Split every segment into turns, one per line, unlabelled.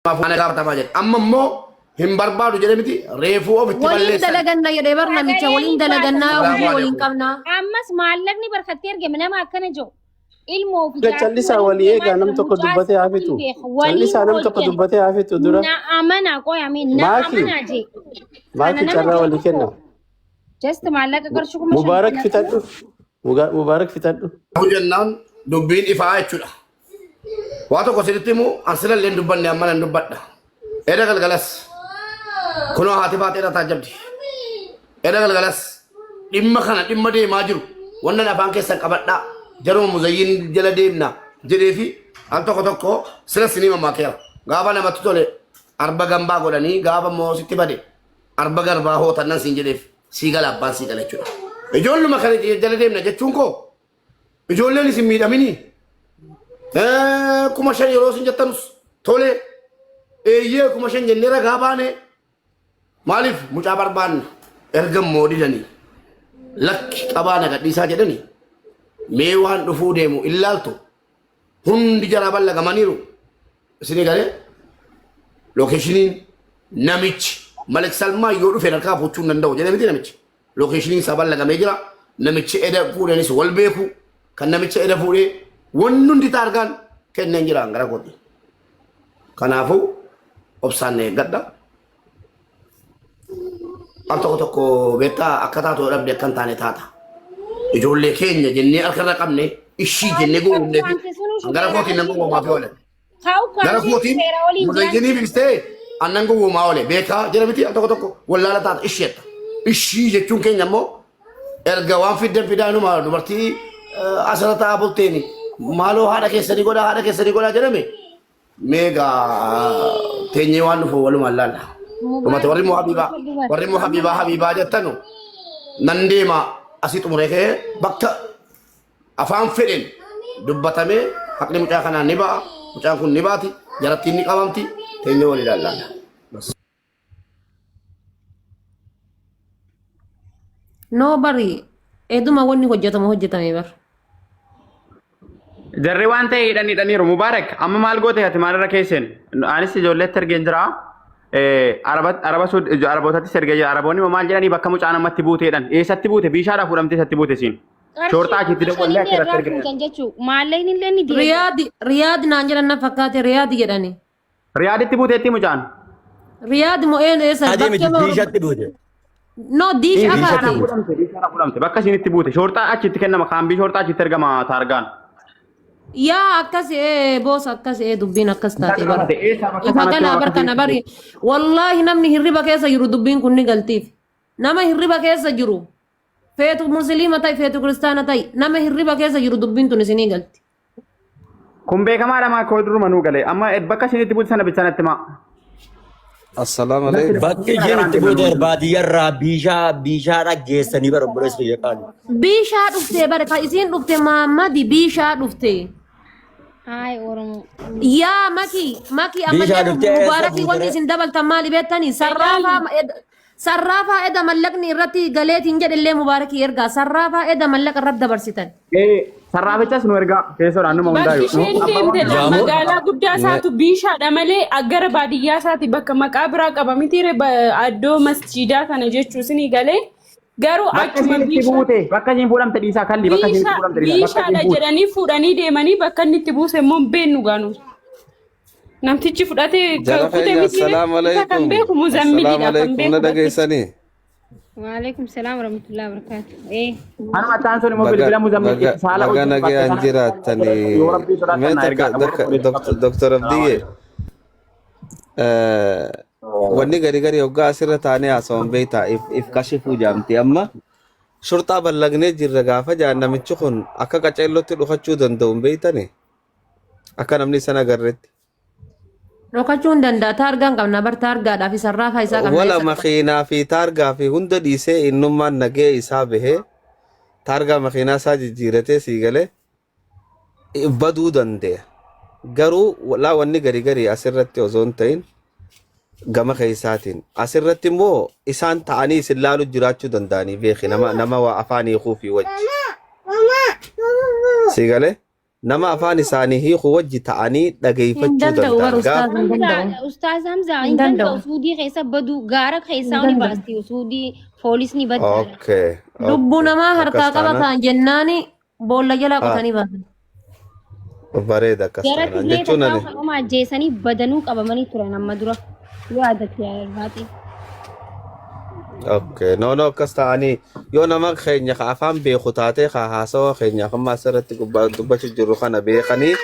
Ana gaafatamaa jedhe. Amma immoo hin barbaadu jedhe miti reefuu ofitti
Waliin
balleessan.
dalaganna jedhee bar namicha
Sagalee
waliin
ni baasa.
dalagannaa
Salaamu
hojii waliin
alaikum.
qabnaa.
Ammas maallaqni barkatti ergame nama akkana jiru. Ilmoo fi
Ga
jaartii
callisaa
waliin
walii
deemaa
eegaa nam
jira.
tokko
Mucaa
dubbatee haa
sirriitti
fixu.
beeka. Waliin
Callisaa nam tokko
hojjenna.
dubbatee haa fixu dura.
Na amanaa qoyame na
Maaki
amanaa jee. Kana
maaki
nama
carraa
jiru
walii
tokko
kenna.
just maallaqa qarshii 5,000
Mubaarak
naquu
fixadhu. Mubaarak fixadhu.
Jennaan dubbiin ifaa jechuudha. Waa tokko sirriitti himu an silallee hin dubbanne amma nan dubbadha. Eda galgalas kunoo haati baateedha taajjabdi. Eda galgalas dhimma kana dhimma deemaa jiru wannan afaan keessan qabadhaa jaruma muzayyiin jala deemna jedhee fi al tokko tokko sila sinii mammaakeera. Gaafa namatti tole arba gambaa godhanii gaafa immoo sitti bade arba garbaa hootannan siin jedheef sii gala abbaan sii gala jechuudha. Ijoolluma kana jala deemna jechuun koo ijoolleen isin miidhaminii 5,000 yeroo isin jettanus tole eeyyee 5,000 jennee ragaa baane maaliif mucaa barbaanna erga immoo didanii lakki qabaa na gadhiisaa jedhanii mee waan dhufuu deemu illaaltu hundi jaraa ballagamaniiru isinii galee lookeeshiniin namichi Malik Salmaan yoo dhufe harkaa fuuchuu hin danda'u jedhee miti namichi. Lookeeshiniin isaa ballagamee jira. Namichi eda fuudhanis wal beeku. Kan namicha eda fuudhee wanni hundi taargaan kenneen jira gara kooti. Kanaafuu obsaan na eeggadha. Al tokko tokko beektaa akka taatu yoo dhabde akka hin taane taata. Ijoollee keenya jennee harka irra qabne ishii jennee gowwoomnee fi gara kootiin nan gowwoomaa fi oolan. Gara kootiin muzayyinii biistee annan gowwoomaa oole beekaa jira miti al tokko tokko wallaala taata isheetta. Ishii jechuun keenya immoo erga waan fiddan fidaanuma dubartii asirra taa'aa bulteeni maaloo haadha keessanii godhaa haadha keessanii godhaa jedhame Mee egaa teenyee waan dhufu walumaan laalla. Dhumate warri immoo Habiibaa warri immoo Habiibaa Habiibaa jettanu nan deema asii xumuree ka'ee bakka afaan fedhen dubbatamee haqni mucaa kanaa ni ba'a mucaan kun ni baati jarattiin ni qabamti teenyee wal ilaalla.
No bari eduma wanni hojjetamu hojjetame bar.
Jarri waan ta'e hidhan hidhaniiru. Mubaarak amma maal goote ati maalirra keesseen? Anis ijoolleetti ergeen jira. Araba Arabootattis ergee jira. Araboonni immoo maal jedhanii bakka mucaan ammatti buute jedhan. Eessatti buute? Biishaadhaa fuudhamtee eessatti buute siin?
Qarshii
Shoorxaa achitti
kuma
dawwallee
shanillee
achirratti
irraa
ergine.
fuutan jechuu maallaqni illee ni deebi'a.
Riyaadi Riyaadi naan jedhan na fakkaate Riyaadi jedhani.
Riyaaditti buuteetti mucaan.
Riyaad moo een eessa
Adii miti
bakkee moo
diishatti buute.
no diish
Diishatti
akaati.
buute.
Fuudhamte biishaadhaa fuudhamte. Bakka isiin itti buute. Shoorxaa achitti kennama. Kaambii shoorxaa achitti ergama taargaan.
Yaa akkas ee boos akkas ee dubbiin akkas taate bara.
Qabate eessaa bakka
Ifa
isaanatti
galaa
bakka
bar kana bari wallaahi namni hirriba keessa jiru dubbiin kun ni galtiif. Nama hirriba keessa jiru feetu musliima ta'i feetu kiristaana ta'i nama hirriba keessa jiru dubbiin tun isinii galti.
Kun beekamaadha maa koo duruma nuu gale. Amma bakka isheen itti buute sana bicha natti himaa.
Assalamu alaikum.
Bakki isheen itti buute baadiyyarraa biishaa biishaa dhaggeessanii bara obboleessa kiyya qaali.
Biishaa dhuftee bara ka isiin dhufte Maammadi biishaa dhuftee.
Haay Oromoo.
Yaa maki maki
Biishaa
ammallee
dhuftee eessa
mubaarakii wanni
buutere?
isin dabaltan maali beektanii sarraafaa sarraafaa eda mallaqni irratti galeetiin jedhellee mubaarakii ergaa sarraafaa eda mallaqa irratti dabarsitan.
Ee sarraafichas nu ergaa keessoodhaan numa
Bakki
hundaayu.
isheen deemte la
Jaamoo
magaalaa guddaa isaatu biishaadha malee gara baadiyyaa isaati bakka maqaa biraa qaba miti iddoo masjiidaa kana jechuu isinii galee garuu
Bakka
achuma
isheen itti
biishaa
buute bakka isheen fuudhamte dhiisaa kalli bakka isheen itti
biishaa
fuudhamte dhiisaa bakka
biishaadha
isheen buute.
jedhanii fuudhanii deemanii bakka inni itti buuse immoo hin beeknu gaanu. Namtichi fudhatee
Jara
kute
keenya
miti
assalaamu
isa kan
alaikum.
beeku
Assalaamu
muzammilidha kan
alaikum. Na
beeku bakkicha.
dhageessanii?
Waalaikum salaam warahmatullahi wabarakatuh. Eh.
Anuma ta'an sun immoo
Baga
bilbila muzammil
baga
itti saala
baga
hojjetu bakka
nagayaan
sana yoo
jiraattanii.
rabbii sodaatan
Mee
na
takka
ergaa
takka Dr. Abdiyye wanni gari gari hoggaa asirra taanee haasawan beektaa if if kashifuu jaamti amma shurxaa ballagnee jirra gaafa jaan namichi kun akka qaceellotti dhufachuu danda'u hin beektani akka namni isan agarretti.
Dhokachuu hin danda'a. Taargaan qabna bar taargaadhaa fi sarraafaa isaa qabna
Wala
eessa dhokata?
makiinaa fi taargaa fi hunda dhiisee innummaan nagee isaa bahee taargaa makiinaa isaa jijjiiratee sii galee baduu dande'a. Garuu laa wanni gari gari asirratti osoo hin ta'in gama keessaatiin asirratti immoo isaan ta'anii isin laalu jiraachuu danda'anii beeki nama nama waa afaan hiikuu fi wajji. Sii galee? Nama afaan isaanii hiiku wajji ta'anii
Hin
dhageeffachuu
danda'u bar
danda'an.
ustaaz
Gaaf
hin danda'u.
Hamza, Ustaaz Hamza
Hin
hin danda'u.
danda'u.
Suudii keessa badu gaara
Hin
keessaa ni
danda'u.
baasti. Suudii poolisni baddaadha.
Okay,
Lubbuu
okay.
namaa harkaa
Akkas taanaan
qabataan jennaani boolla jalaa
ah,
qotanii baasan.
bareeda akkas
Gara
taanaan
Tigree
jechuun
takkaa
ani
kanuma ajjeesanii badanuu qabamanii turan amma dura. Yoo aadatti yaadatte.
Okay, no no akkas ta'anii yoo nama keenya ka afaan beeku taatee ka haasawa keenya amma asirratti gubbaa dubbachuu jirru kana beekanii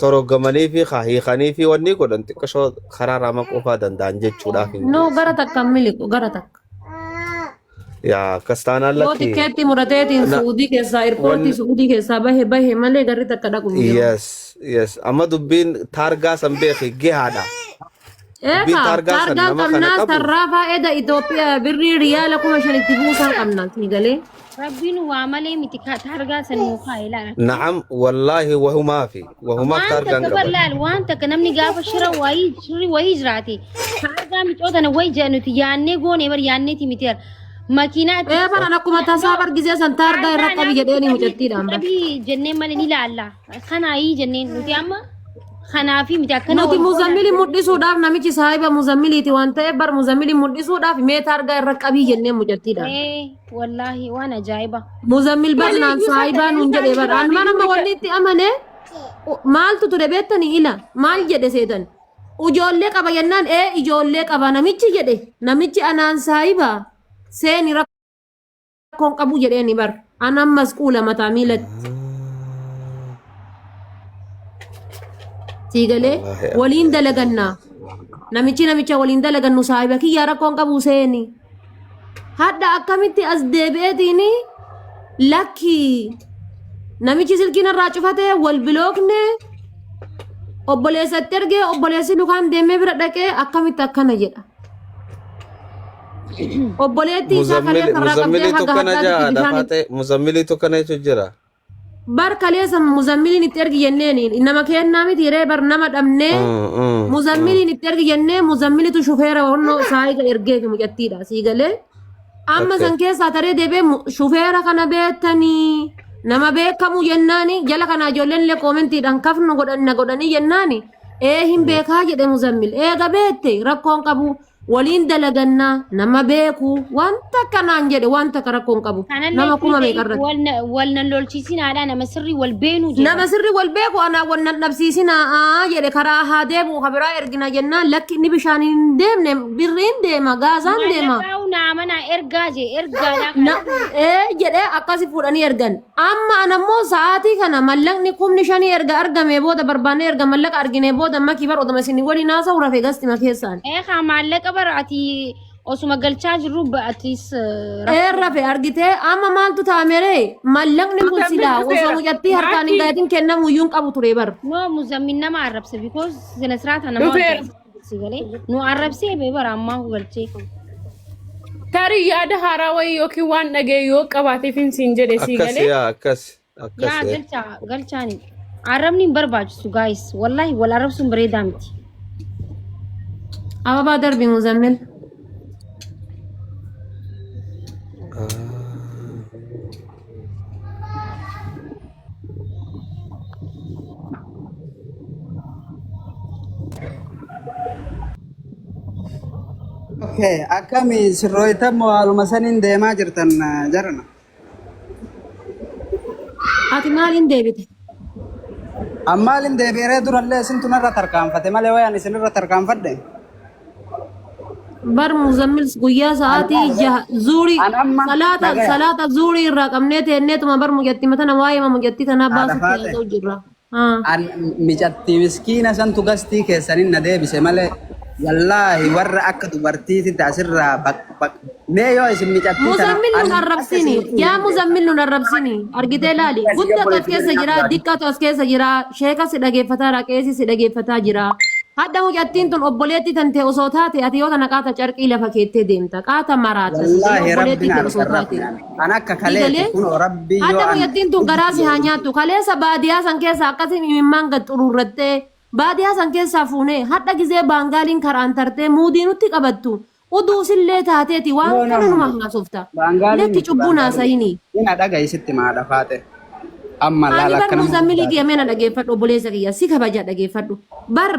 toroggamanii fi ka hiikanii fi wanni godhan xiqqashoo karaa raama qofaa danda'an jechuudhaaf hin
No
geesse.
gara takka hin miliqu gara takka.
Yaa akkas taanaan
Yoo
lakki
tikkeetti murateetiin
na
Suudii keessaa irpoortii
wanni
Suudii keessaa bahe bahe malee garri takka dhaqu hin jiru.
yes yes amma dubbiin taargaa san beeki gahaadha. Dubbiin
Eegaa
taargaa san
taargaan
nama kana
qabnaa
qabu
sarraafaa eda Itoophiyaa birrii riyaala 5,000 itti buusan qabna ni galee.
Rabbiin waa malee miti taargaa san nuu kaa'e laala.
na'am wallaahi wahumaafi wahumaaf
Waan
taargaan
takka bar
qaban.
laal waan takka namni gaafa shira wayii shirri wayii jiraate taargaa micoota na wayi jedha nuti yaannee goone bar yaanneeti miti bar makiinaa itti
Ee baran akkuma tasaa bargisee san taargaa irra
taargaa
qabi
naaf itti
jedheeni
qabii itti
mucattiidhaan bar.
qabii jennee malee ni laalla kanaayii jenneen nuti amma kanaafi miti akkana
Nuti
wal goona
muzammili mul'isuudhaaf namichi saahiba muzammiliiti waan ta'eef bar muzammili mul'isuudhaaf mee taargaa irra qabii jennee mucattiidhaan.
ee wallaahi waan ajaa'iba.
Muzammil bar
Malee
naan
iyyuu
saahibaa
sagaleen
nuun jedhe
isaanii
bar. Anuma
duraanii
nama
mirga
wanni itti amane maaltu ture beektanii ila maal jedhe seetan. Ijoollee qaba jennaan ee ijoollee qaba namichi jedhe namichi anaan saahiba seeni rakkoon qabu jedheeni bar. An ammas quula mataa miilatti. Sii galee
Wallaahi
waliin dalagannaa. Namichi namicha waliin dalagannu saahiba kiyyaa rakkoon qabu seeni. Hadha akkamitti as deebi'eetiin lakki namichi silkiin irraa cufatee wal bilookne obboleessatti ergee obboleessi lukaan deemee bira dhaqee akkamitti akkana jedha. Obboleettii isaa kalee
Muzammili
karraa qabdee
muzammiliitu
haga
kana
har'aatitti
jaa
bishaan
dhafaate muzammiliitu kana jechuun jira.
Bar kaleessa muzammiliin itti ergi jenneeni nama kennaa miti ree bar nama dhabnee muzammiliin itti ergi jennee muzammilitu shufeera honnoo saayiga ergeefi mucattiidha sii galee amma
Okay.
san keessaa taree deebee shufeera kana beektanii nama beekamu jennaani jala kana ijoolleen illee koomentiidhaan kafnu godhanna godhanii jennaani ee hin beekaa jedhe muzammil eega beekte rakkoon qabu waliin dalagannaa nama beeku wanta akkanaan jedhe wanta akka rakkoon qabu
Kanallee
nama kuma
itti
meeqa irratti.
wal na- wal nan lolchiisinaadha nama sirrii wal beenuu jedha.
Nama sirri wal beeku anaa wal nan dhabsiisinaa jedhe karaa haa deemu ka biraa ergina jennaan lakki inni bishaan hin deemne birriin deema gaazaan deema.
Maallaqaa'u naa manaa ergaa jee ergaadhaa
Na ee jedhee akkasi fuudhanii ergan. Amma anammoo sa'aatii kana mallaqni 5,000 erga argamee booda barbaannee erga mallaqa arginee booda makii bar oduma isin waliin haasa'u rafe gastima keessaan.
Ee kaa maallaqa bara ati osuma galchaa jirru atis
Ee rafe argitee amma maaltu taa'ameree mallaqni kun
Muzammin
silaa osoo
dhufeera.
mucattii harkaan hin
Maakii
gahatin kennamu iyyuu hin qabu ture bar.
no muzammin nama arrabse because sina siraata nama
dhufeera.
si galee nu arrabsee bee bara ammaa galchee.
Tarii yaada haaraa wayii yookiin waan dhaga'e yoo qabaateef hin siin jedhe sii
Akkas
galee.
yaa akkas
Yaa
akkas.
galchaa galchaani arrabni hin barbaachisu guys wallahi wal arrabsuun bareedaa miti.
Ababaa darbi muzammil.
Okay, akkami sirrooytan haaluma saniin deemaa jirtan jarana.
Ati maaliin deebite?
Ammaalin deebi'ee durallee isintu narra tarkaanfate malee wayaan isinirra tarkaanfadhe.
Bar muzammil guyyaa sa'aatii jaha zuurii
An amma
salaata
nagaya.
salaata zuurii irraa qabnee teenneetuma bar mucattii matana waa'ee mucattii tanaa
Haadha
baasutti
faate.
haasa'u jirra. Haa.
An micattii miskiina santu gastii keessanin na deebise malee wallaahi warra akka dubartiititti asirraa baq baq mee yoo isin micattii tana
Muzammil nun
ani akka
arrabsini.
isin
Yaa muzammil nun arrabsini. Argitee laali. Guddatu as keessa jira, diqqatu as keessa jira, sheeka si dhageeffataa jira, qeesii si dhageeffataa jira. Hadha mucattiin tun obboleettii tante osoo taate ati yoo tana qaata carqii lafa keettee deemta. Qaata maraata si galee
wallaahi
obboleettii
rabbiin
tee osoo
arga
taate.
rabbiin an akka
Si
kaleeti
galee
kunoo rabbii yoo
hadha
an
mucattiin tun garaa si haa nyaattu. Kaleessa baadiyaa san keessa akkasiin imimmaan gad xuruurrattee baadiyaa san keessaa fuunee hadha gizee baangaaliin karaan tartee muudii nutti qabattu. Uduu sillee taateeti waan
No, no,
kana
no,
numa
no.
haasofta.
Baangaalii
Lakki
miti
cubbuun
baangaalii miti.
haasa'ini.
Ina dhaga'i sitti maadha faate. Amma
Ani
laala
bar
akka nama
muzammilii
guddaati.
kiyya meena dhageeffadhu, obboleessa kiyya si kabaja dhageeffadhu. Bar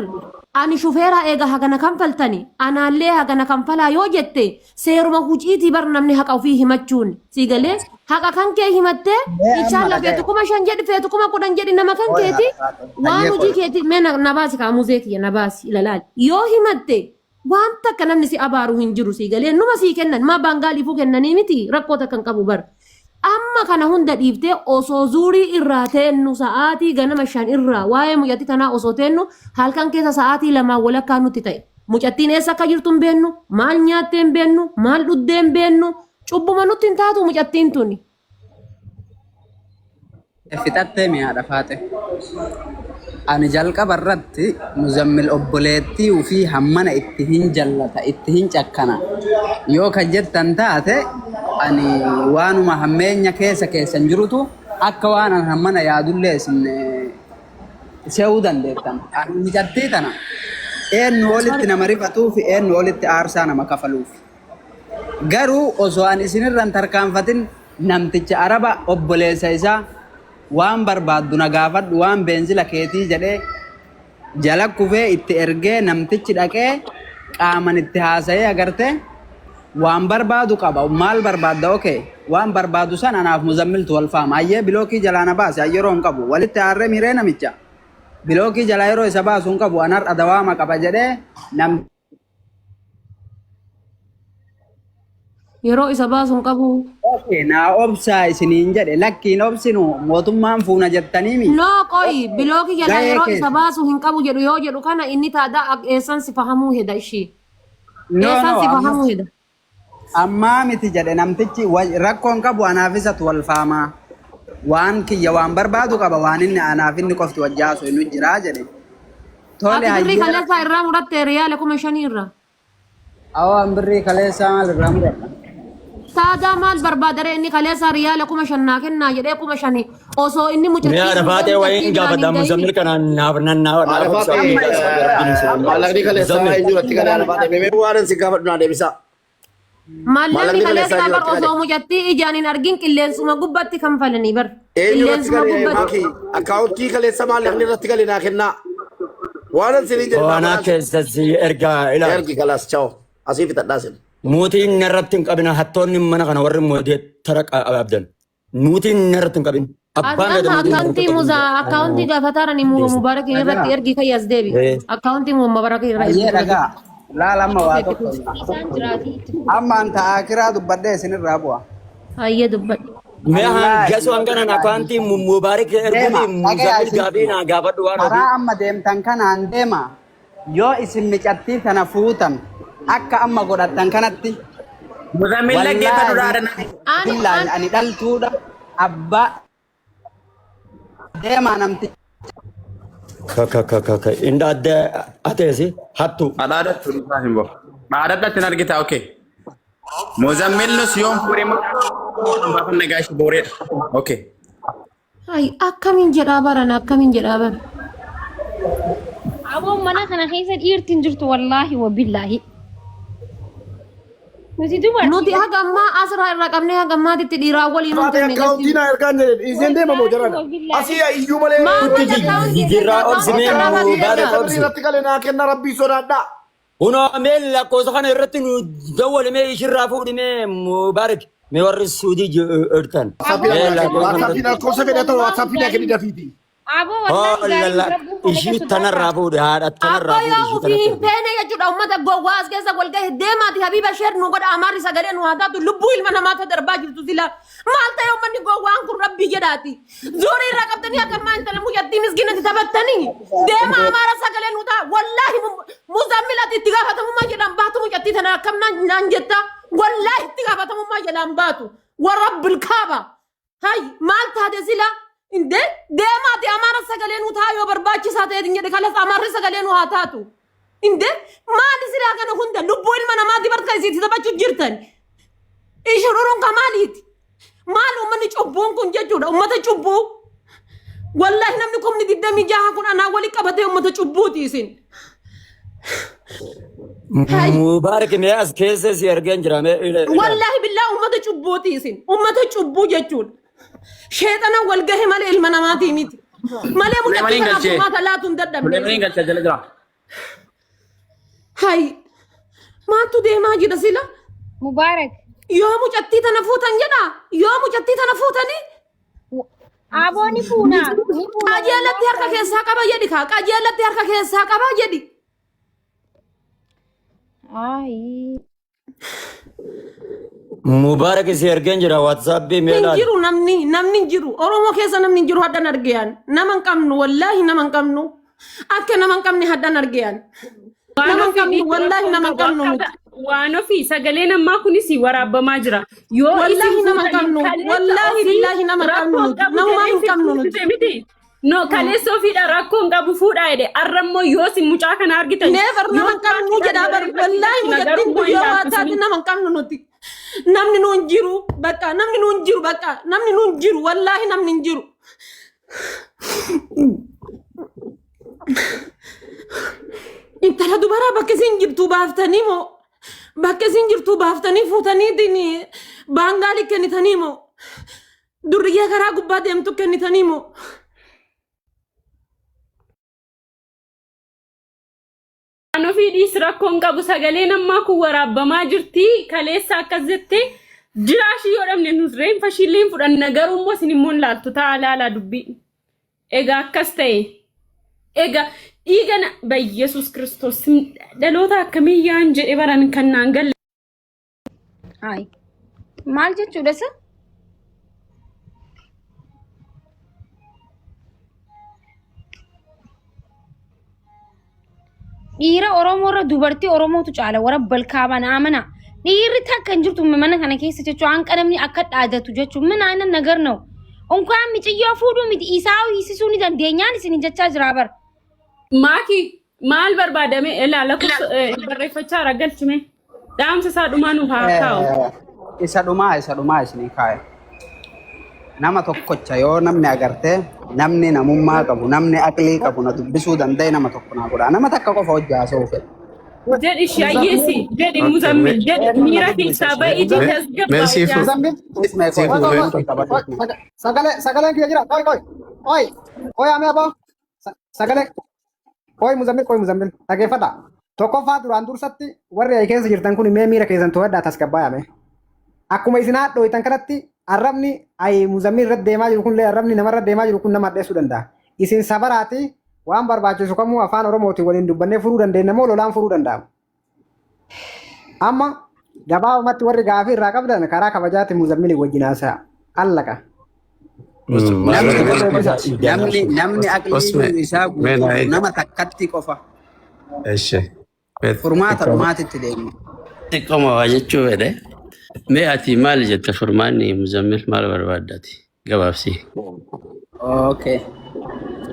ani shufeera eega hagana kanfaltani anaallee hagana kanfalaa yoo jette, seeruma hujiitii bar namni haqa ofii himachuun si galee haqa kan kee himattee
Mee amma
inshallah
dhagaya.
feetu 5,000 jedhi, feetu 10,000 jedhi, nama kan
Qoy
keeti
haadha faate.
waan
Hayyee
hojii
qoy.
keeti mee na baasi kaa muzee kiyya na baasi ilalaali yoo himatte waan takka namni si abaaru hin jiru. Si galee numa sii kennan maa baangaaliifuu kennanii miti, rakkoo takka hin qabu bar. Amma kana hunda dhiiftee osoo zuurii irraa teennu sa'aatii ganama 5 irraa waa'ee mucattii tanaa osoo teennu halkan keessa sa'aatii 2 walakkaa nutti ta'e. Mucattiin eessa akka jirtu hin beennu, maal nyaattee hin beennu, maal dhuddee hin beennu, cubbuma nutti hin taatu mucattiin tuni.
Fixattee mi'aadha faate. Ani jalqaba irratti Muzammil obboleettii ofii hammana itti hin jallata, itti hin cakkana. Yoo kan jettan taate, ani waanuma hammeenya keessa keessan jirutu akka waan an hammana yaadullee isin se'uu dandeettan. Ani mucattii tana eenyu olitti nama rifatuu fi eenyu olitti aarsaa nama kafaluuf. Garuu osoo ani isinirra hin tarkaanfatin namticha Araba obboleessa isaa waan barbaaddu na gaafadhu, waan beenzila keetii jedhee jala kufee itti ergee, namtichi dhaqee qaaman itti haasa'ee agartee waan barbaadu qaba, maal barbaadda? Okay, waan barbaadu san anaaf Muzammiltu wal faama. Ayyee bilookii jalaa na baase, yeroo hin qabu walitti aarree miiree namicha bilookii jalaa yeroo isa baasu hin qabu, an har'a dawaama qaba jedhee nam
Yeroo isa baasu hin qabu.
Okay, naa obsaa isiniin jedhe, lakkiin obsinu mootummaan fuuna jettaniimi.
No, qoyi bilookii jalaa
Gahee
yeroo isa
keessa.
baasu hin qabu jedhu yoo jedhu kana inni taadaa eessan si fahamuu heda ishii.
No,
Eessan
no,
si
amma
fahamuu heda.
Ammaa miti jedhe namtichi, rakkoon qabu anaaf isatu wal faamaa. Waan kiyya waan barbaadu qaba, waan inni anaaf inni qofti wajji haasoo inni jiraa jedhe. Tole.
Ati birrii
Hayyee.
kaleessaa irraa muratte riyaala 5,000 irraa.
Awaan birrii kaleessaa maal irraa muradha?
Taadaa maal barbaadare inni kaleessaa riyaala 5,000 naa kennaa jedhee 5,000 osoo inni
Mee
mucattii
haadha
fuudhee
faatee
mucattii
wayiin
biraan hin
gaafadha
gahin.
Muzammil kanaan naaf nan naaf
Haadha
naaf obsa.
faatee
Amma isin
maallaqni kaleessaa
Muzammil.
eenyu irratti galee? Haadha faatee, mee waan si gaafadhu naa deebisaa.
Maallaqni
Maallaqni
kaleessaa
kaleessaa
bar
eenyu irratti
osoo
galee?
mucattii ijaan hin argin qilleensuma gubbatti kanfalanii bar.
Eenyu irratti
Qilleensuma
galee?
gubbatti.
Maaki akkaawuntii kaleessa maallaqni irratti galee naa kennaa. Waan isin jedhu naa
Ho'anaa
godhaa.
keessatti ergaa ilaali.
Ergi kalaas, chao. Asii fixadhaa sin.
Mootiin narratti hin qabina, hattoonni mana kana warri mootii tara qabdan. Mootiin narratti hin qabin. Abbaan
Amma
gada mootiin narratti
akkaawuntii
hin
muzaa
qabin.
akkaawuntii gaafataarani Mubarak irratti
Dhagaa.
ergi kayyas deebi. Akkaawuntii Mubarak irra ergi
Hayyee
dura.
dhagaa. Laala amma waa tokko.
Isaan jiraatii itti fufu.
Amma anta akiraa dubbadhee isinirraa bu'a.
Hayyee, dubbadhu.
Mee
Wallaahi
hangasu hanganan akkaawuntii Mubaarik
deema
erguufi
dhagaya
Muzammil
isin
gaafii naa gaafadhu waan ofii.
Karaa amma deemtan kanaan deema, yoo isin micattii tana fuutan akka amma godhattan kanatti
Muzammil dhaggeeffadhu
wallaahi
dhaadana.
Ani
billaahi
an
ani dhaltuudha abbaa deemaa namti.
Ka ka ka ka ka inda adda ateesi hattu.
Dhaadhattu isaa hin bahu. Dhaadhadhatti hin argita, okay. Muzammil nus yoom fuudhee baafanna gaashi booreedha. Okay.
Ay, akkamiin jedhaa baran, akkamiin jedhaa bara.
Aboon mana kana keessa dhiirti hin jirtu, wallaahi wa billaahi. Nuti dubartii.
Nuti haga ammaa asirraa irraa qabnee haga ammaatitti dhiiraa waliin
Faatee
hundanne
akkaawuntii
galchinu.
naa ergaan jedhe dhiiseen deema moo jarana? Asii iyyuu malee.
Maal akkaawuntii
Jijjiirraa obsi mee
akkaawuntii
Mubaarak
ergaa.
obsi.
Irratti galee naa kenna, rabbii sodaadhaa.
Kunoo mee lakkoofsa kana irratti nu dawwali, mee ishirraa fuudhi, mee Mubaarak, mee warri Suudii jirtan. Mee lakkoofsa kana
WhatsAppii
irratti.
lakkoofsa fedha ta'u WhatsAppii naa kenni dafiiti.
Aboo wallaahi gaariin
Hollala
rabbuun kana
ishii
keessa
tanarraa fuudhi, haadha tanarraa
Abba
fuudhi
yoo
ishii
ofii hin
tanatti.
feene jechuudha, uummata gowwaa as keessa wal gahe deemaati habiiba sheer nu godha, amaarri sagalee nu haa taatu, lubbuu ilma namaa ta darbaa jirtu sila maal ta'e uummanni gowwaan kun? Rabbii jedhaati zuurii irraa qabdanii akka ammaa intala mucattii miskiinatti taphattanii deema, amaara sagalee nu ta'a. Wallaahi muzammilati itti gaafatamummaa jedhaan baatu, mucattii tana akkam naan jetta? Wallaahi itti gaafatamummaa jedhaan baatu, warabbil kaaba. Hay, maal taate sila? Inde deemaati amaara sagalee nu ta'a yoo barbaachisaa ta'e jedhe, kalas amaarri sagalee nu haa taatu. Inde maali silaa kana hunda lubbuu ilma namaati barka isitti taphachuu jirtan? Ishururuun ka maaliiti? Maal uummanni cubbuun kun jechuudha, uummata cubbuu. Wallaahi namni 26,000 kun anaa wali qabatee uummata cubbuuti isin. Hay.
Mubaarak, mee as keessa si ergeen jira, mee ilaali.
Wallaahi billaa uummata cubbuuti isin. Uummata cubbuu jechuudha. Sheexana wal gahe malee ilma namaatii miti. Malee mucattii
Suleemaniin
kanaaf
galchee.
furmaata laatu hin dadhabne.
Suleemaniin galchee jala jira.
Hay maaltu deemaa jira sila?
Mubaarak.
Yoo mucattii tana fuutan jedha. Yoo mucattii tana fuutanii
Aboo ni fuuna. Ni fuuna.
qajeelatti harka keessaa qaba jedhi kaa qajeelatti harka keessaa qaba jedhi.
Ayi.
Mubaarak si ergeen jira WhatsAppii mee
Hin
ilaali.
jiru namni namni hin jiru Oromoo keessa namni hin jiru hadhan argeyaan nama hin qabnu wallaahi nama hin qabnu akka nama hin qabne hadhan argeyaan
Waan
nama hin
ofii
qabnu
dhiisi
wallaahi
rakkoon
nama hin
qabu
qabnu
akka
nuti
waan ofii sagaleen ammaa kunis waraabamaa jira. Yoo
wallaahi
isin
nama hin
fuutanii
qabnu
kaleessa
wallaahi
ofii
billaahi nama hin qabnu
rakkoon
nuti
qabu
namumaa
jedhee
hin
si
qabnu nuti.
fuusise miti. No kaleessa ofiidha rakkoon qabu fuudhaa jedhe arra immoo yoo isin mucaa kana argitan
Never
yoo
nama hin qabnu jedhaa bar wallaahi
garuu
mucattiin
immoo
kun
hin
yoo waa
laaltu
taate
isin.
nama hin qabnu nuti. Namni nuun jiru bakka namni nuun jiru bakka namni nuun jiru wallaahi namni hin jiru. Intala dubaraa bakka isin jirtu baaftanii moo bakka isin jirtu baaftanii fuutaniitiin baangaalii kennitanii moo durriyyee karaa gubbaa deemtu kennitanii moo.
Waan ofii dhiisi rakkoon qabu sagaleen ammaa kun waraabbamaa jirti kaleessa akkas jette jiraashii yoo dhabne nus reenfa ishiillee hin fudhanna garuu immoo isin immoo hin laaltu ta'a laalaa dubbii. Egaa akkas ta'e egaa dhiiga na Yesuus Kiristoos dhaloota akkamii yaan jedhe baran kan naan galle.
Hayi. Maal jechuudha isa? Dhiira Oromoo irra dubartii Oromootu caala warra balkaabaan amana. Dhiirri takka hin jirtu mana kana keessa jechuun hanqa namni akka dhaadatu jechuun mana aannan nagar na'u. Unkaan miciyyoo fuudhuu miti isaa hiisisuu ni dandeenyaan isin jechaa jira bar.
Maaki maal barbaadame ilaa lakkoofsa barreeffachaa jira galchime dhaamsa isaa dhumaa nuuf haa kaa'u.
Isa dhumaa isinii kaa'e. Nama tokkocha yoo namni agartee namni namummaa qabu namni aqlii qabu na dubbisuu danda'e nama tokko naa godha. Nama takka qofa hojii haasa'uu fedha.
Jedhi shayyeesi jedhi Muzammil jedhi
Eenyu na
miira
dubbisa?
keessaa ba'iitii
Mee
tasgabbaa'i
siifu
jaarsa.
Ismee
siifu
qoy
mee
qoy qabadhu.
Sagalee sagaleen kiyya jira. Qoy qoy. Qoy. Qoy amee aboo. Sagalee. Qoy Muzammil qoy Muzammil. Dhageeffadha. Tokkoffaa duraan dursatti warri ayi keessa jirtan kun mee miira keessan to'adhaa tasgabbaa'ame. Akkuma isin haadhooytan kanatti arrabni ayi Muzammil irratti deemaa jiru kun illee arrabni namarra deemaa jiru kun nama hadheessuu danda'a. Isin sabaraati waan barbaachisu kamuu afaan Oromootiin waliin dubbannee furuu dandeenya moo lolaan furuu danda'ama? Amma gabaabumatti warri gaafii irraa qabdan karaa kabajaatiin Muzammilii wajjin haasa'a. Allaqa.
Namni namni namni aqliin
Osme
isaa
mee
guutuu
naa eega.
nama takkatti qofa
Eshi.
furmaata dhumaatitti deemna.
Xiqqooma waa jechuu fedhe. Mee ati maal jette furmaanni Muzammil maal barbaaddaati? Gabaabsi.
Okay.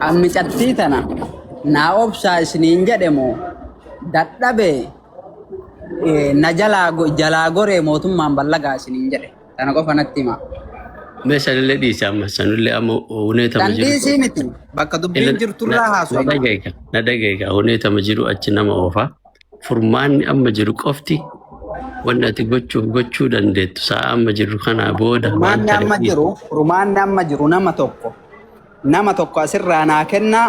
Ammi cattii tana naa obsaa isiniin jedhe moo dadhabe na jalaa jalaa goree mootummaan ballagaa isiniin jedhe tana qofa natti hima.
Mee sanillee dhiisi amma sanillee amma huneetama
Tan
jiru.
dhiisii miti bakka dubbiin jirturraa
Na
haasofna.
dhageeka na dhageeka huneetama jiru achi nama oofa. Furmaanni amma jiru qofti wanni ati gochuuf gochuu dandeettu sa'a amma jiru kanaa booda waan
Furmaanni
ta'e
amma jiru furmaanni amma jiru nama tokko asirraa naa kennaa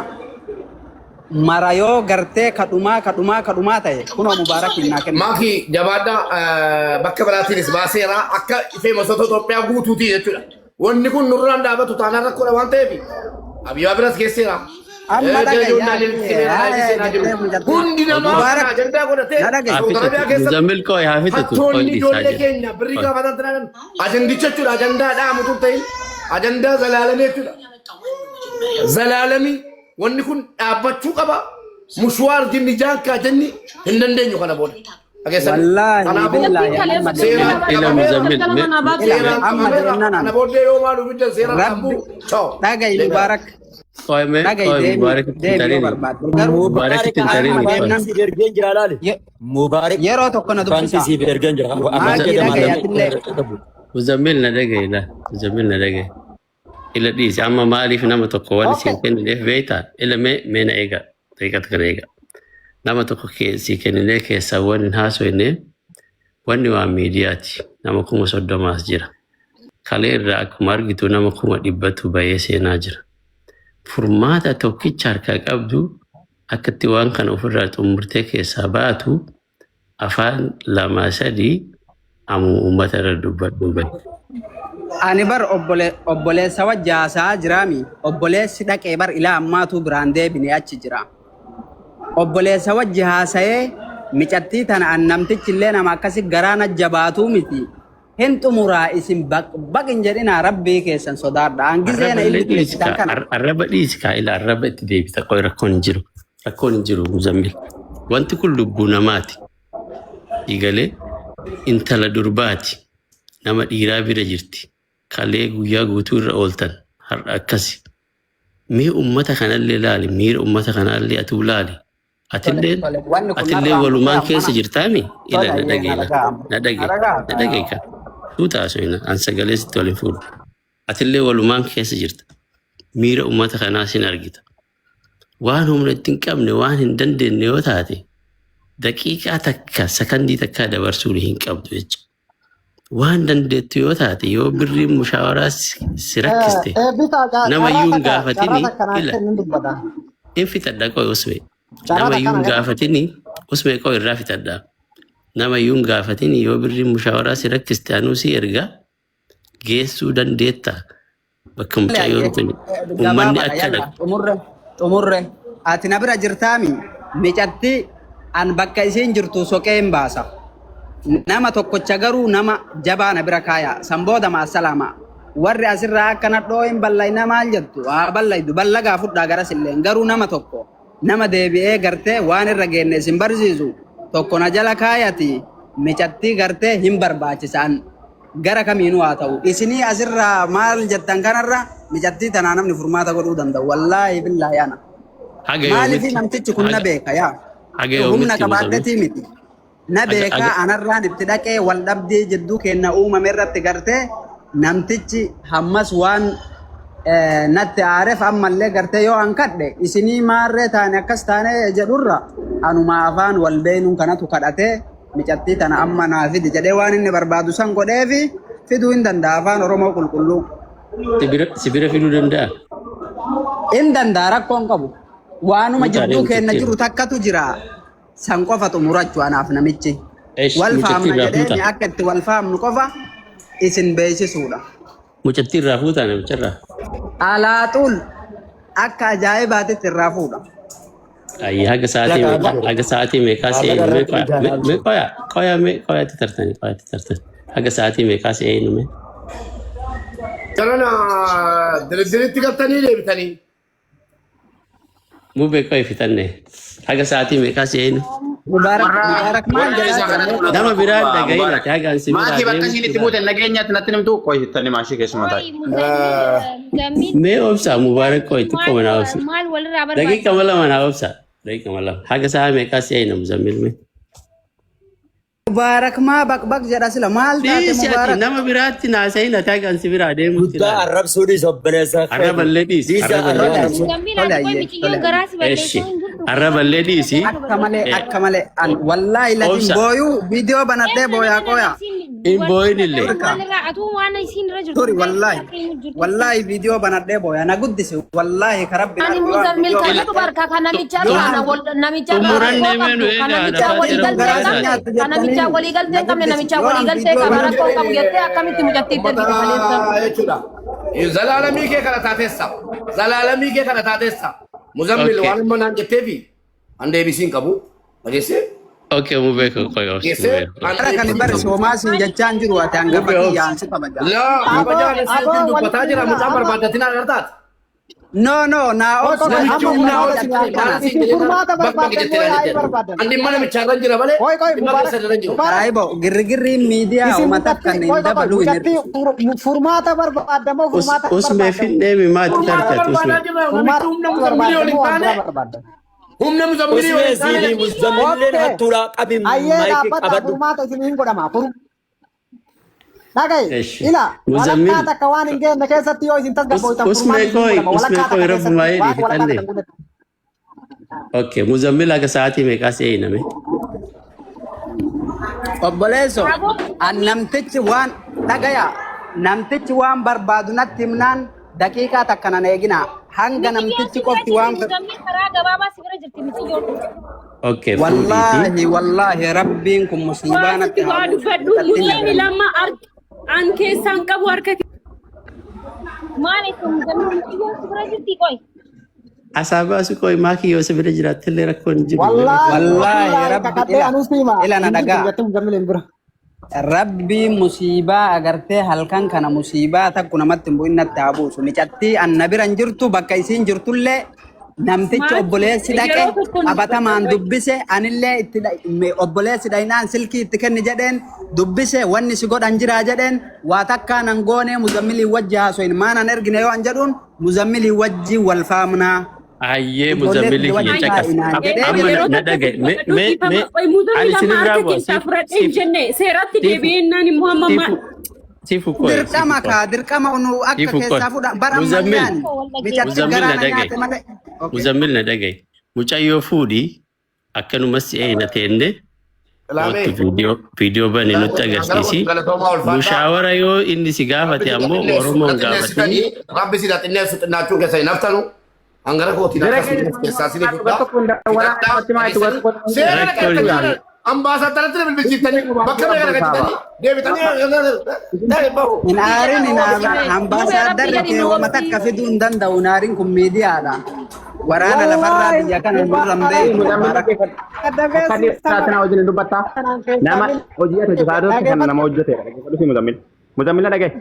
mara yoo gartee kadhumaa kadhumaa kadhumaa ta'e kunoo Mubaarakiin naa kenna.
Maaki jabaadhaa bakka biraatiinis baaseera akka feemasoota Itoophiyaa guutuuti jechuudha. Wanni kun nurraan dhaabatu taanaan rakkoodha waan ta'eef Abiyyaa biras geesseera.
Amma dhaga'i
Hundi namaa
Mubaarak
kana ajandaa godhatee
na dhaga'i.
Haa
Saudi
fixatu.
Arabiyaa keessatti
Muzammil qoy haa fixatu. Qoy
hattoonni
dhiisaa
ijoollee
jira.
keenya birrii
Qoy.
gaafatan turan ajandicha jechuudha ajandaa dhaamutu ta'in ajandaa zalaalamii jechuudha. Zalaalamii wanni kun dhaabbachuu qaba. Mushwaar jinni jaankaa jenni hin dandeenyu kana booda. Dhageessanii.
Wallaahi
Kanaafuu
billaahi amma
seeraan
deemnaan
Ila
qabameera.
Muzammil
Galgala
mee
manaa baatu
ila
Seeraan
amma
qabameera.
deemnaan
Kana booddee yoo maal dubbitan seeraan
rabbi
dhaabbuu. Ciao.
dhaga'i Mubaarak
qoy mee
dhaga'i
qoy
deemi
Mubaarak ittiin
deemi yoo
tarini.
barbaadde garuu
Mubaarak
Mubaarak
ittiin
amma
tarini qoy.
deemnaan
siif ergeen jira laali. Mubaarak
yeroo tokko na
fanti
dubbisaa
siif ergeen jira. Amma
maakii
jedhama
dhaga'i
namni
atillee
qabu.
Muzammil na dhaga'i la. Muzammil na dhaga'i. Ila dhiisi amma maaliif nama tokko waan
Okay.
isin kennineef beektaa? Ila mee mee na eega. Daqiiqaa kana eega. Nama tokko sii kenninee keessaa waan hin haasofne wanni waan miidiyaati. Nama 30,000 jira. Kalee irraa akkuma argitu nama 100,000tu bahee seenaa jira. Furmaata tokkicha harkaa qabdu akkatti waan kana ofirraa xumurtee keessaa baatu afaan lama sadii ammoo uummata irra dubbadhu bahe.
Ani bar obboleessa wajji haasa'aa jiraami. Obboleessi dhaqee bar ilaa ammaatuu biraan deebine achi jira. Obboleessa wajji haasa'ee micattii tana an namtichi illee nama akkasi garaa na jabaatuu miti. Hin xumuraa isin baq baq hin jedhinaa rabbii keessan sodaadha. An gizee na
Arraba illee
ilmi
dhiisi
keessan
kaa
kana.
arraba dhiisi kaa ila arraba itti deebita qoy rakkoon hin jiru. Rakkoon hin jiru Muzammil. Wanti kun lubbuu namaati. Igalee intala durbaati. Nama dhiiraa bira jirti. Kalee guyyaa guutuu irra ooltan har'a akkasi. Mee ummata kanallee laali miira ummata kanallee atuu laali.
Tole
Atilleen
tole wanni kun
atillee
narraa
walumaan
murtee
keessa
ammana.
jirtaami ila
Tole
na
ayyee
dhaga'i
na
la
dhaga'ama.
na
Na
dhaga'i
dhaga'ama.
na dhaga'i ka tuuta haasofina an sagalee sitti waliin fuudhu. Atillee walumaan keessa jirta. Miira ummata kanaa sin argita. Waan humna itti hin qabne waan hin dandeenye yoo taate daqiiqaa takka sakandii takkaa dabarsuu hin qabdu jecha. Waan dandeettu yoo taate yoo birriin mushaawaraa si rakkiste
Eebbisaa
nama
carraa
iyyuu hin
takka carraa
gaafatini
takka naa
ila
kennin dubbata.
hin fixadha qoy usme.
Carraa
Nama
takka
iyyuu
naa
hin
kenna.
gaafatini usme qoy irraa fixadha. Nama iyyuu hin gaafatini yoo birriin mushaawaraa si rakkiste anuu si erga geessuu dandeetta. Bakka mucayyoon tun uummanni
Gabaabaadha
akka
yalla
dhaqu.
xumurre xumurre ati na bira jirtaami micatti an bakka isiin jirtu soqee hin baasa nama tokkocha garuu nama jabaa na bira kaaya san booda maasalaama warri asirraa akka nadhoo hin ballayna maal jettu haa ballaydu ballagaa fudhaa garas illeen garuu nama tokko nama deebi'ee gartee waan irra geenne isin barsiisu tokko na jala kaayati micattii gartee hin barbaachisaan gara kamiinuu haa ta'u isinii asirraa maal jettan kanarra micattii tanaa namni furmaata godhuu danda'u wallaahi billaahi ana
Haga
maaliif
yoomitti
namtichi kun na
haga
beeka yaa
haga
humna
yoomitti Muzammil
qabaadhetii miti na
haga
beekaa
haga
anarraan itti dhaqee wal dhabdee jidduu keenna uumame irratti gartee namtichi hammas waan natti aareef ammallee gartee yoo an kadhe isinii maarree taane akkas taane jedhurra anuma afaan wal beenuun kanatu kadhatee micattii tana amma naa fidi jedhee waan inni barbaadu san godheefi fiduu hin danda'a afaan Oromoo qulqulluu.
Si bira fiduu danda'a.
Hin danda'a rakkoon qabu. Waanuma
Mutaalee
jidduu keenna
mucattii
jiru takkatu jira san qofa xumurachuu anaaf namichi.
Esh
Wal
mucattii
faamna
irraa
jedhee
fuuta.
akka itti wal faamnu qofa isin beeksisuudha.
Mucattii irraa fuuta namicharraa.
Alaaxuul akka ajaa'ibaatitti irraa fuudha.
Ayyi haga sa'aatii
Laga
meeqa haga sa'aatii meeqaa si
Maallaqa
eenyu mee
irratti
qoya
ijaanaa
mee qoya qoya mee qoyaatti tartani qoyaatti tartani haga sa'aatii meeqaa si eenyu mee.
Jarana diriddiritti galtanii deebitanii.
Mubee qoya fitanne haga sa'aatii meeqaa si eenyu.
Mubaarak
Warra
Mubaarak maal
warra
jedhaa
isaa
jira
kanatti
mee?
fudhatu
Nama biraa
rakkoo
dhagahin
Mubaarak.
ati haga ansi biraa
Maakii bakka
deemutti
ishiin itti
ilaali.
buute nageenyaatti natti nimtu qoy maashii keessuma
Qoy
taa'e.
Muzammil
Mee obsa Mubaarak qoy xiqqoo
maal
manaa obsa.
maal walirraa
Daqiiqa
barbaadda?
lama naa obsa. Daqiiqa lama haga sa'a meeqaa si eenyu Muzammil mee.
Mubaarak maa baq baq jedha sila maal taate
Dhiisi ati
Mubaarak?
nama biraatti naasa'in ati haga ansi biraa deemutti
Guddaa
ilaali.
arrabsuu dhiis obboleessa keeti.
Arraballee dhiisi
Dhiisa
arraballee
arraba
dhiisi.
arrabsuu.
Muzammil
Tole
ati qoy
ayyee tole
miciyyoon
ayyee.
garaa si
Eshi
balleessuu hin jirtu
arraballee dhiisi.
Akka malee akka malee an wallaahi latin
Obsa
booyuu viidiyoo banadhee
Eessa
booyaa
nama
qooyaa.
isiin
hin
dubartiin
boo'in
takka
illee.
Turka
maalirraa atuu waan isiin irra jirtu
turi
hin beektu
wallaahi
akka hin jirtu
wallaahi viidiyoo banadhee booyaa na guddise wallaahi ka rabbi
Ani
na waan
Muzammil
viidiyoo
kana
Ila
banadhee
dubarka kan namichaa
xum
irraa namicha irraa
xumuranne
rakkoo
mee nu
qabdu kan
eegaa
namichaa
lafaa
walii
jira
galtee
garaa
hin
si
qabne
nyaattu
kan namichaa
jettanii
walii galtee
na
hin qabne
guddise
namichaa
yoo
walii
an
galtee
viidiyoo
qaba
banadhee
rakkoo qabu jettee akkamitti mucattii itti ergite kaleessa.
Ummata jechuudha. Zalaalamii kee kana taateessa. Zalaalamii kee kana taateessa. Muzammil
Okay.
waan amma naan jetteefi an deebisii hin qabu. Dhageessee?
Okay mubee qoy obsi
Dhageessee?
mubee
An
Bara kan
deebisii hin
bari
qabu.
soomaa siin jechaan jiru ati hangafa
Mubee
kiyya
obsi.
ansi kabaja.
Laa
Aboo
kabajaan si
aboo
wajjin
walitti
dubbataa jira
bu'ina
mucaan
amma
barbaaddatin agartaati.
No no naa
qoy
obsi
qoy
namichi
Namichi
amma
humnaa
humna
ol
ol
furmaata
sitti
jettee
maal
kana.
siin
isin
jedhee
furmaata
bak bak
barbaadan
jettee
moo
naan
yaa'ii
jette.
barbaadan?
An dhimma namichaa irra jira malee
Qoy qoy
dhimma
Mubaarak
keessa irra jiru.
Mubaarak
Raayibo girgirriin miidiyaa
isin
uummata
mucattii
kan
qoy
hin
qoy qoy
dabaluu hin
mucattii
hir'isu.
furmaata barbaadda moo furmaata hin
Usmee
barbaaddan?
finnee maatti
Furmaata
tartate usmee.
barbaadaa jirra namichi
Furmaata
humna muzammilii
barbaadda
ol hin
moo waan
taane
biraa barbaaddan?
humna muzammilii ol
Usmee
hin taane
siifii muzammilleen
Okay.
hattuudha qabi
Ayyee
maayikii
dhaabbata
qabadhu.
furmaata isin hin godhama. Dhagaye
Eshi
ila walakkaa
Muzammil
takka waan hin geenne keessatti yoo isin tasgabbooytan
usmee
furmaanni isin
qoy
godhama.
usmee
Walakkaa
qoy
takka
rabbu
keessatti
maayee
waan walakkaa
fitanne.
takka hin guunetti.
Okay Muzammil haga sa'aatii meeqaa si eenyame.
Obboleesso
Aboo
an namtichi waan dhagaya Namtichi waan barbaadu natti himnaan daqiiqaa takka nan eegina. Hanga
Miciyyoon
namtichi
si bira
qofti
jirti
waan fedhu.
Muzammil karaa gabaabaa si bira jirti miciyyoon.
Okay, fuudhiiti.
Wallaahi wallaahi rabbiin kun musiibaa
Waa
natti
sitti
haa
waa
buusu.
dubbadhu
Mucattiin
muzammil
nagaan.
amma an keessaan qabu harka
Maal itti Muzammil miciyyoon si bira jirti qoy.
Asaa baasu qoy maakii yoo si bira jiraattillee rakkoon hin jiru.
Wallaahi
Wallaahi
wallaahi
rabbi
kakadhee
ila
anuu siima
ila na
hin jirtu
dhagaa.
mucattiin muzammil hin bira.
Rabbii musiibaa agartee halkan kana musiibaa takku namatti hin bu'in natti haa buusu. Micattii anna bira hin jirtu bakka isiin jirtullee namtichi
Maal
obboleessi dhaqe
yeroo tokko nu
qabatamaan
dubbadhu.
dubbise anillee itti obboleessi dhaynaan silkii itti kenni jedheen dubbise wanni si godhan jiraa jedheen waa takkaa nan goonee muzammilii wajji haasoin maanan ergine yoo an jedhuun muzammilii wajji wal faamnaa.
Ayyee
Ijoollee
muzammilli
tiyya
kiyya
wajji
caqas.
taa'inaan jedhee
Amma
Yeroo
na
tokko
dhagaye.
sitti
Mee
dubbadhu
mee
dhiifama.
mee
Qoy
ani
muzammil amma
sinirraa
harka
bu'a.
keessaa
Siif
fudhadhee hin
siif
jenne seeratti
siifu
deebi'eennaan immoo amma
siifu
maal
siifu qoy siifu
Dirqama
qoy
kaa dirqama nu akka
siifu qoy.
keessaa fudha bara
Muzammil
ammayyaan micatti
Muzammil
garaa
na
na
dhagaye.
nyaate malee. Okay.
Muzammil na dhagaye. Mucayyoo fuudhii akkanumas si'ee na teenne
Ilaamee.
kootu viidiyoo viidiyoo bani nutti agarsiisi.
Galatoomaa ulfaadhaa.
Mushaawara yoo inni si
Rabbi
gaafate
si
ammoo
xinneessu
Oromoon
na
gaafatini.
xinneessitanii rabbi si xinneessu xinnaachuu keessa hin haftanu. Hangara kootiin
Jara
akkasii
keenya
keessaa isinii
dhuga
fudhaa.
tokko hin dawwalaa
Fixadhaa
namatti maa itti
dhageessanii
godhu
seera
Rakkoon
dhaqeettanii
hin
jaalan ambaasaaddaratti bilbilchiiftanii bakka meeqa dhaqattanii deebitanii bahu.
Hin aarin hin
Mube rabbi
ambaasaaddarri
jedhi
kee
nu
wama
obsi.
takka fiduu hin danda'u hin aarin kun miidiyaadha. Waraana lafarraa
Wallaahi
biyya kana nurra hin
Mubaarak
beeknu
Muzammil
Mubaarak.
dhaggeeffadhu.
dadhabee
Akka inni
siistama
saatina wajjin dubbatta.
kanaan keessaa
Nama hojii ati hojjetaa turte kana nama hojjetedha. Dhaggeeffadhu si Muzammil. Muzammil na dhagaye.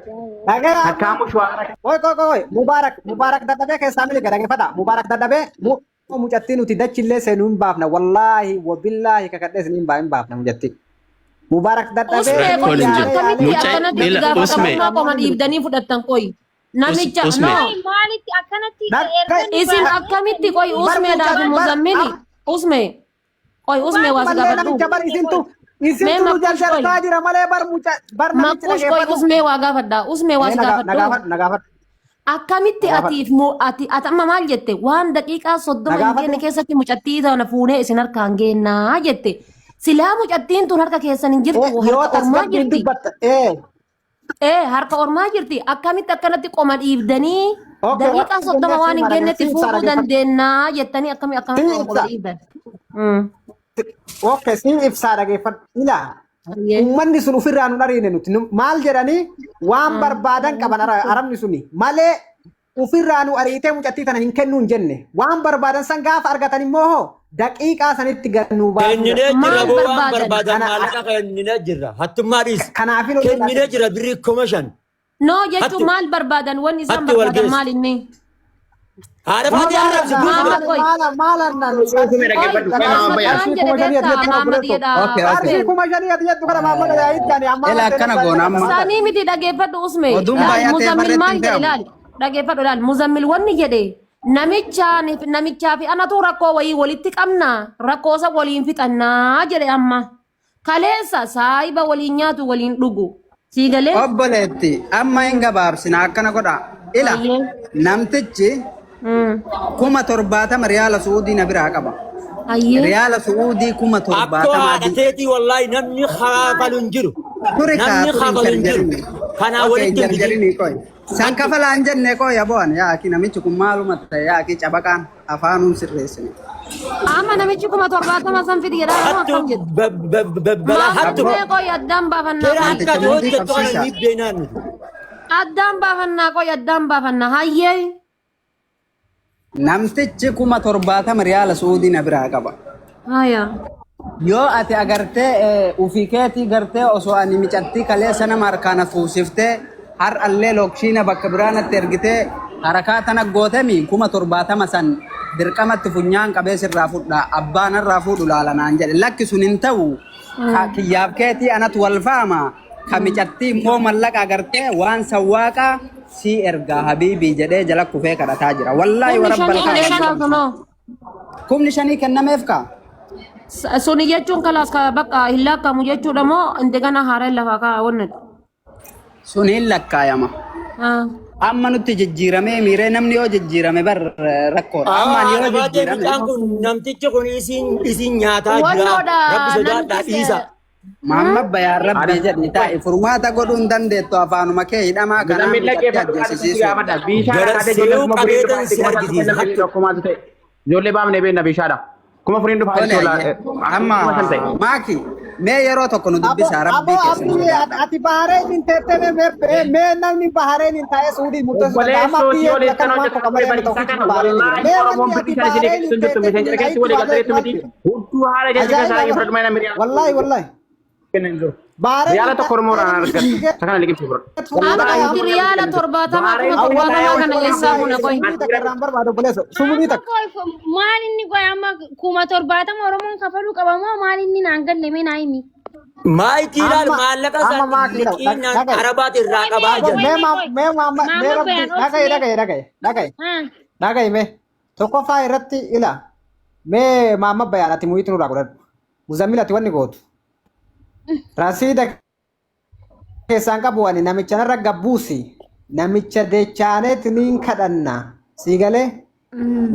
Dhagee
Takkaa mushwaara
Oi, oi, oi, Mubarak, Mubarak dadhabee keessaa miliqa dhaggeeffadha. Mubarak dadhabee mucattii nuti dachillee seenuu hin baafna. Wallaahi, wabillaahi kakadhee isin hin baafna mucattii. Mubarak dadhabee
Usmee
Rakkoon
qoy
hin jiru.
akkamitti
Mucaa
akkanatti itti
ila usme
gaafatamummaa qoma dhiibdanii fudhattan qoy. Namicha
usme
no
Maalitti akkanatti
Dhagge
erga nu
isin
baafne
akkamitti qoy
bar
usmeedhaaf
mucaa bar
muzammili usme qoy usme waa si
malee
gaafadhu.
namicha bar isintu
Mee
isintu nu
makkush qoy
jarjartaa jira malee bar mucaa bar namicha
makkush qoy
dhaggeeffadhu.
usmee waa gaafadha usmee waa
Mee
si
naga
gaafadhu.
nagaafadhu nagaafadhu
Akkamitti
nagaafadhu
atiif ati ati amma maal jette waan daqiiqaa 30 hin geenne
nagaafadhu.
keessatti mucattii tana fuunee isin harkaan geennaa jette. Silaa mucattiin tun harka keessan hin jirtu
Yoo
harka ormaa
tasgabbiin
jirti.
dubbatta ee
Ee harka ormaa jirti. Akkamitti akkanatti qoma dhiibdanii
okay
daqiiqaa
waan
30
jennee
waan
si
hin
hima
geennetti
si ibsaa
fuudhuu
dhaggeeffadhu.
dandeennaa jettanii akkami
Si
akkanatti qoma
ibsa.
dhiibdan.
Okay, si ibsaa dhaggeeffadhu. Ilaa
Ayyee.
uummanni sun ofirraa nu dhariine nuti maal jedhanii waan barbaadan qaban arabni suni malee ofirraa nu ariitee mucattii tana hin kennu hin jenne waan barbaadan san gaafa argatan immoo hoo daqiiqaa sanitti gad nu baasuu
Kenninee
jedhan.
jirra
Maal
boo waan
barbaadan?
barbaadan
Kana
maallaqa kenninee jirra. Hattummaa dhiis.
kanaafin hojii
Kenninee jira birrii 5,000.
No jechuun
Hattu
maal barbaadan? Wanni isaan
hattu wal
barbaadan
geesse.
maal inni?
Haadha faatee arrabsi buusi
Maamad
bira.
qoy.
maala maala naan
Usme
Qoy
dhaggeeffadhu. Qoy
Maamad
maama bayyaa.
maal
qarshii
jedhe
kuma shanii ati
beektaa
jettu kana
Maamad
obboleettoo.
jedha
Okay okay.
Qarshii
usmeen.
5,000 ati jettu kana maamada yaa'itti ani ammaa
Ila
mattee
akkana
nu
goona amma.
Sanii miti dhaggeeffadhu usme.
Oduun
Laal
baay'atee
muzammil
barreetti
maal
hin
jedhe
fe'amu.
laal dhaggeeffadhu laal muzammil wanni jedhe namichaan namichaa fi anatu rakkoo wayii walitti qabna rakkoo isa waliin fixannaa jedhe amma. Kaleessa saayiba waliin nyaatu waliin dhugu. Sii galee?
Obboleetti amma hin gabaabsina akkana godha. Ila
Ayyee.
namtichi 70,000 riyaala Su'uudii na biraa qaba.
Ayyee.
Riyaala Su'uudii kuma
Akkoo
torbaatama
haadha
adii.
teetii wallaahi namni kafalu hin jiru.
Turi kaa
Namni
turi hin
kafalu hin jiru.
jarjarini.
Kanaa
Okay hin
walitti hin fidin.
jarjarini qoy. San
Hattu
kafalaa hin jenne qoy aboon yaaki namichi kun maaluma ta'e yaaki cabaqaan afaanuun sirreessine.
Amma namichi 70,000 san fidi jedhaa moo
hattu
akkam jedhu?
balaa
Maamad
hattu.
mee qoy addaan baafannaa
Seera
qoy.
akka
Namticha
ati
mudii
hojjettu kana
qabsiisa.
ni beeknaan nuti.
Addaan baafannaa qoy addaan baafannaa hayyee.
Namtichi 70,000 riyaala Su'uudii na biraa qaba.
Haya.
Yoo ati agartee ufii keetii gartee osoo ani micattii kaleessa nama harkaan fuusiftee har'allee lokshiina bakka biraa natti ergitee harakaa tana gootemi 70,000 san dirqamatti funyaan qabee sirraa fudha abbaan irraa fuudhu laala naan jedhe lakki sun hin ta'u kiyyaaf keetii anatu wal faama ka micattii immoo mallaqa agartee waan sawwaaqaa sii ergaa habiibii jedhee jala kufee kadhataa jira wallaahi
Kumni
warabbal
shanii
kaaba
kun eessaa kunoo?
5,000 kennameef kaa.
Suni jechuun kalaas ka bakka hin lakkamu jechuudha moo indegana haaraan lafaa kaa wanna.
Sun hin lakkaayama. Amma nutti jijjiiramee miiree namni yoo jijjiirame bar rakkoodha. Amma ani
Haadha
yoo
faatee
jijjiirame
mucaan kun namtichi kun isin isin nyaataa jira.
Wannoodha
Rabbi sodaadhaa
namtichi
dhiisa.
Maamma bayaan rabbii jedhi taa'i furmaata godhuu hin dandeettu afaanuma kee hidhamaa kanaa
Muzammil
mucatti
dhaggeeffadhu qaadhi si
ajjeesisiisuu.
gaafadha. Biishaadha
Gara
kaatee ijoollee
siyuu
4000 dhufaa
qabeetan
itti
si
kuma tokko
argisiisa
kenna
hattu.
tokkumaatu ta'e. Ijoollee baafnee beekna biishaadha. 4000 dhufaa
Tole
itti tola.
ayyee. Amma
5,000 ta'e.
maaki mee yeroo tokko nu
Abo
dubbisaa
abo
rabbii keessan
abdii
sodaadha.
ati Bahrain hin teettee mee mee mee namni Bahrain hin taa'ee Suudii murteessuu danda'a. Amma
Obboleessoo si
biyya
waliin
bakka
kan
lamaan
hojjetan
tokko
ture
malee
bariisaa
tokko
kana
Bahrain jira.
wallaahi
Mee
Oromoon
wanni ati
birrii kana isinii
Bahrain
fiddu
hin
hin jirtu
teettee
miseensa
kun
keessi
ayitti
walii
baasee
galteetu miti hudduu haala keessa
Ajaa'iba
keessaa
bara.
fudhadhu mana miriyaa
Wallaahi wallaahi.
kennan jiru.
Bahrain
Riyaala
hin
tokko Oromoo irraan argatu.
taa'ee
Isa kana liqimsi fudhadhu.
Amma
Wallaahi
nuti riyaala 70
Bahrain
70,000 kana eessaa fuuna qoy.
Sumuni takka irraan barbaadu obboleesso. Sumuni
Amma
takka.
qoy maal inni qoy amma 70,000 Oromoon kafaluu qaba moo maal inni naan galle mee naa himi.
Maayikii ilaal
Amma
maallaqa
amma
isaan
maaki ta'u
liqiinaan
dhagaye.
arabaati irraa
Qoy
qabaa
mee
Abo
jiran.
qoy
mee
mee
ma
qoy.
mee ma mee
Maamma
rabbi
bayaan
dhagaye
obsi mee.
dhagaye dhagaye dhagaye
Haa.
dhagaye mee tokkoffaa irratti ila mee maamma bayaan ati muyitu nurraa godhadhu. Muzammil ati wanni gootu. Rasiida keessaan qabu ani namicha narra gabbuusi namicha dechaaneet niin kadhanna sii galee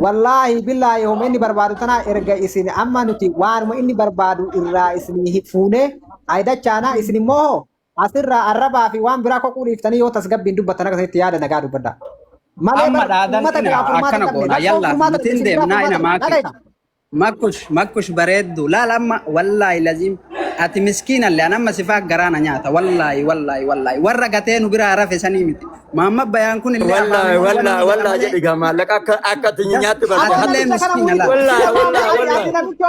wallaahi billaahi homa inni barbaadu tanaa erga isin amma nuti waanuma inni barbaadu irraa isin fuunee ayidachaanaa isin immoo hoo asirraa arrabaa fi waan biraa koquu dhiiftanii yoo tasgabbiin dubbattan akkasitti yaada nagaa dubbadha. Malee
Amma
bar
dhaadan
uummata
ina
biraa furmaata
akkana
hin qabne
goona
rakkoon
yalla
furmaata
nuti hin
isin biraa
deemnaa ina
furmaata
maaki.
dhagaye.
Makkush makkush bareeddu laal amma wallaahi laziim ati miskiinallee an amma sifaa garaana nyaata wallaahi wallaahi wallaahi warra gatee nu biraa rafe sanii miti maamma bayaan kun illee
Wallaahi
afaanuma wanni
wallaahi
jedha
wallaahi
malee
jedhi gaa maallaqa akka akka ati nyaattu
Abo
barta
atillee
namicha kana
miskiina
muyitu
laal.
Wallaahi
abo
wallaahi
ati
wallaahi.
ati namicha